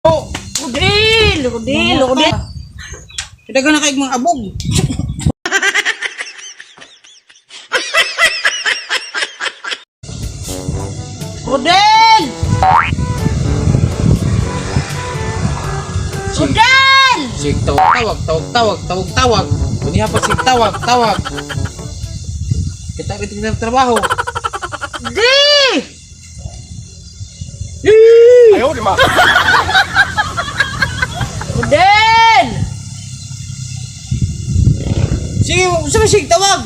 Oh, Rodel, Rodel, Rodel. Dagan na kay mga abog. Rodel! Rodel! Sig tawag tawag tawag tawag tawag tawag. Kuniha pa sig tawag tawag. Kita kita ng trabaho. Di! Ayaw, di ma. Rodel! Sige, sa may sig tawag.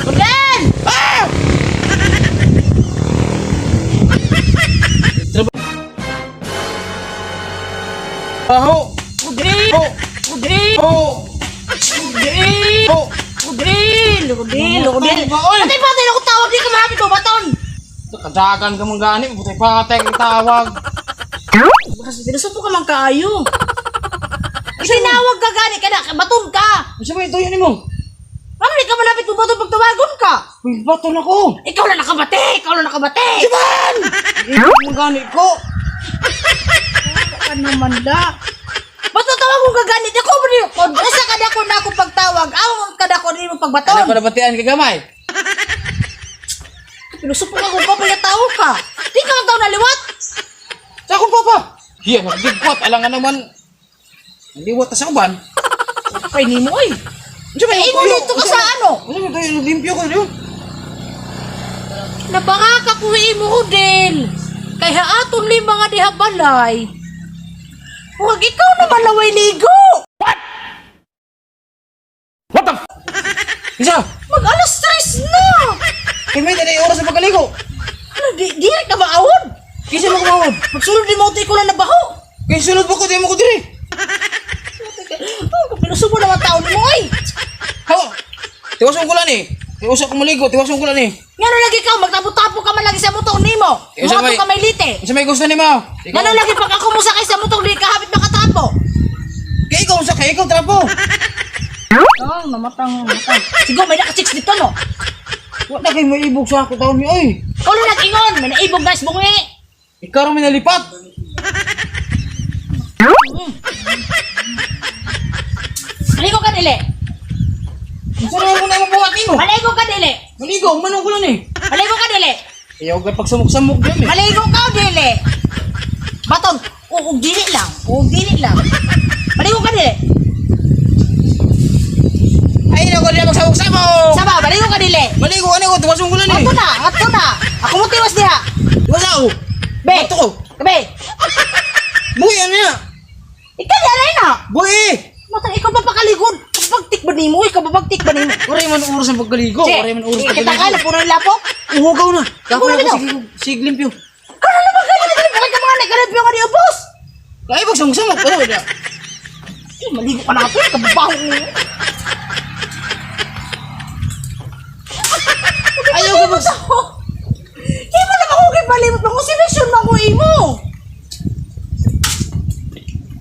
Rodel! Ah! Trabaho. Rodel! Oh, Rodel! oh, Rodel! oh. Rodel! Rodel! Rodel! Ba, oy! Patay patay ako tawag di ka mahapit mo baton! Kadagan ka mong gani, putay patay kang tawag. Kasi pinusupo ka man kaayo. Itinawag ka gani ka na, baton ka! Ano ba ito yun mo? Ano di ka malapit mo baton pag tawagon ka? Uy, baton ako. Ikaw lang nakabate! Ikaw lang nakabate! Siban! Hindi mo gani ko. Ka naman da. Basta tawag ko kaganit. Ako ba niyo? Kung usa ka dako na ako pagtawag, aw ka dako ni mo pagbaton. Ano pa nabatian kay gamay? Pinusupo ka kung kapag tao ka. Di ka man tao naliwat. Sa akong papa. Hiya, nagdigwat. Alangan naman. Naliwat na sa uban. Kay nimo oy. Ano ba Eh, yung dito ka sa ano? Ano ba ito? Limpyo ko yun. Nabaka ka kuwi mo Rodel. Kay haaton lima nga diha balay. Huwag ikaw naman laway ligo. Isa! Mag alas tres na. Kay may dali oras sa pagkaligo. Ano, di, di ka maawod. Kaysa mo kumawod. Magsulod ni mo ko lang nabaho. Kay sunod ba ko? Di mo ko diri. Oh, pinusubo naman tao nimo oy. Hawa! Tiwason ko lang eh. Tiwason ko maligo. Tiwason ko lang eh. Ngano lagi ka magtapo-tapo ka man lagi sa motor nimo. Eh, sa Mga may- ka may lite. Isa may gusto ni mo. Ikaw. Ngano lagi pag ako mo sakay sa motor di ka hapit makatapo. Kay ikaw sa kay ikaw trapo. Oh, mamatang mamatang. Siguro may naka-chicks dito no. Wa na kay maibog sa ako taon ni oy. Ikaw lang nag-ingon, may naibog guys bungi. Ikaw ra may nalipat. Maligo ka dili. Unsa naman mo na imong buhat nimo? Maligo ka dili. Maligo, manong ko lang eh. Maligo ka dili. Ayaw ka pagsamok-samok diyan eh. Maligo ka o dili. Baton, uug dili lang. Uug dili lang. Maligo ka dili. Ay nako diyan magsamok-samok. Saba, maligo ka dili. Maligo ano ko tiwason ko lang eh. Ato na, ato na. Ako mo tiwas diha. Tiwas ako. Be. Ato ko. Be. Buhi ano na? Ikaw alay na. Buhi. Matang ikaw pa pakaligod. Pagtik ba nimo? Ikaw ba pagtik ba nimo? Oray man oras ang pagkaligo. Che, Oray man oras Kita ka na puno yung lapok. Uhugaw na. Kako Uhugaw na na. ko sige sige limpyo. Kano naman kayo nagalimutan ka mga nagkalabyo nga ni ubos? Kay pagsamok-samok ano wala. Eh, maligo ka na ako. Kababaho mo. Ayaw ka mag Ako. Imo na ako kay palimot mo. Kung sinusyon mo ko imo.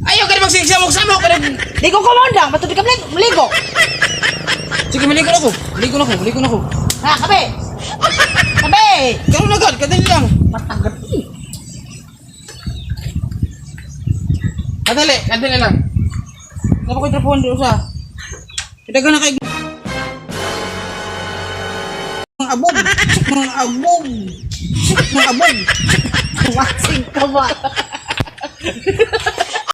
Ayaw ka magsigsamok-samok. Ligo ko mo lang. Matudi ka maligo. Maligo. Sige maligo na ko. Maligo na ko. Maligo na ko. Ha, kabe. Kabe. Karon na gad, kadali lang. Matagal eh. Kadali, kadali lang. Dapat ko trapuan di usa. Dagan na kay mga abog, mga abog, mga abog. Wasing ka ba?